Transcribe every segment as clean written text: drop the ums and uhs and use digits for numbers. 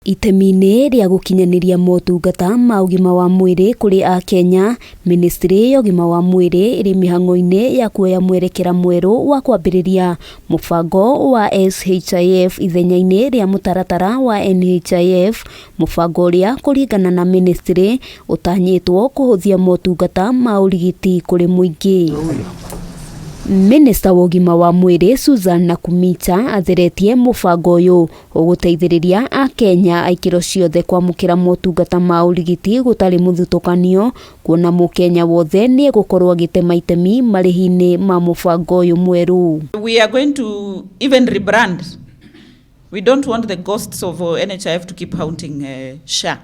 Itemi-inĩ rĩa gũkinyanĩria motungata ma ũgima wa mwĩrĩ kũrĩ akenya, Ministry ya ũgima wa mwĩrĩ ĩrĩ mĩhang'o-inĩ ya kuoya mwerekera mwerũ wa kwambĩrĩria mũbango wa SHIF ithenya-inĩ rĩa mũtaratara wa NHIF, mũbango ũrĩa kũringana na ministry ũtanyĩtwo kũhũthia motungata ma ũrigiti kũrĩ mũingĩ. Minista wa ũgima wa mwĩrĩ Susan Nakhumicha atheretie mũbango ũyũ ũgũteithĩrĩria akenya a ikĩro ciothe kwamũkĩra motungata ma ũrigiti gũtarĩ mũthutũkanio, kuona mũkenya wothe nĩ egũkorwo agĩtema itemi marĩhi-inĩ ma mũbango ũyũ mwerũ. We are going to even rebrand. We don't want the ghosts of NHIF to keep haunting SHA.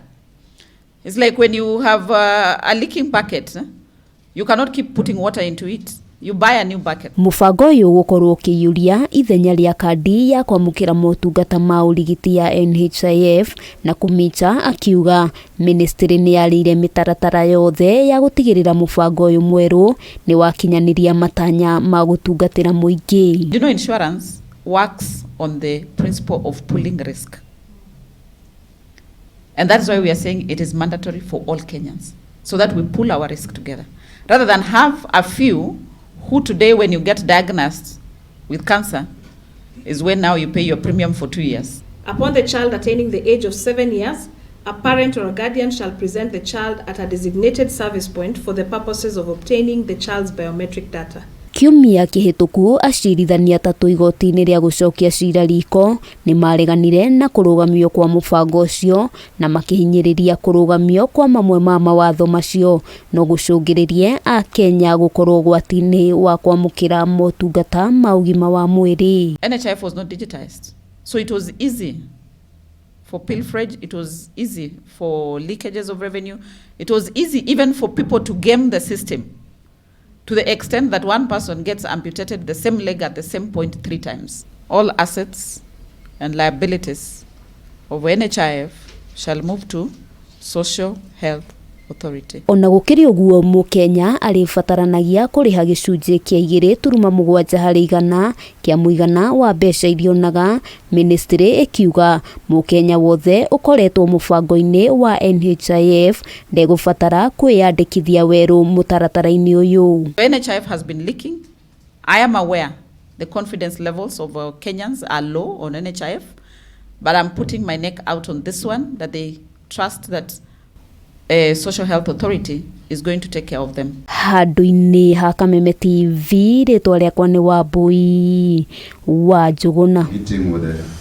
It's like when you have a leaking bucket, eh? You cannot keep putting water into it. You buy a new bucket. Mũbango ũyũ ũgũkorwo ũkĩiyũria ithenya rĩa kandi ya kwamũkĩra motungata ma ũrigiti ya NHIF, na Nakhumicha akiuga ministry nĩ yarĩire mĩtaratara yothe ya gũtigĩrĩra mũbango ũyũ mwerũ nĩ wakinyanĩria matanya ma gũtungatĩra mũingĩ. Insurance works on the principle of pooling risk. And that's why we are saying it is mandatory for all Kenyans, so that we pool our risk together. Rather than have a few who today, when you get diagnosed with cancer, is when now you pay your premium for 2 years. Upon the child attaining the age of 7 years, a parent or a guardian shall present the child at a designated service point for the purposes of obtaining the child's biometric data. Kiumia kĩhĩtũku, acirithania atatũ igoti-inĩ rĩa gũcokia cira riko nĩ mareganire na kũrũgamio kwa mũbango ũcio na makĩhinyĩrĩria kũrũgamio kwa mamwe ma mawatho macio no gũcũngĩrĩrie akenya gũkorwo ũgwati-inĩ wa kwamũkĩra motungata ma ũgima wa mwĩrĩ. NHIF was not digitized. So it was easy for pilferage, it was easy for leakages of revenue, it was easy even for people to game the system to the extent that one person gets amputated the same leg at the same point three times. All assets and liabilities of NHIF shall move to Social Health Authority. Ona gũkĩrĩ ũguo, mũkenya arĩbataranagia kũrĩha gĩcunjĩ kĩa 2.7% kĩa mũigana wa mbeca iria onaga, ministry ĩkiuga mũkenya wothe ũkoretwo mũbango-inĩ wa NHIF ndegũbatara kwĩyandĩkithia werũ mũtaratara-inĩ ũyũ. NHIF has been leaking. I am aware the confidence levels of Kenyans are low on NHIF, but I'm putting my neck out on this one that they trust that a Social Health Authority is going to take care of them. Handũ-inĩ ha Kameme TV, rĩtwa rĩakwa nĩ Wambui wa Njũgũna. Meeting with the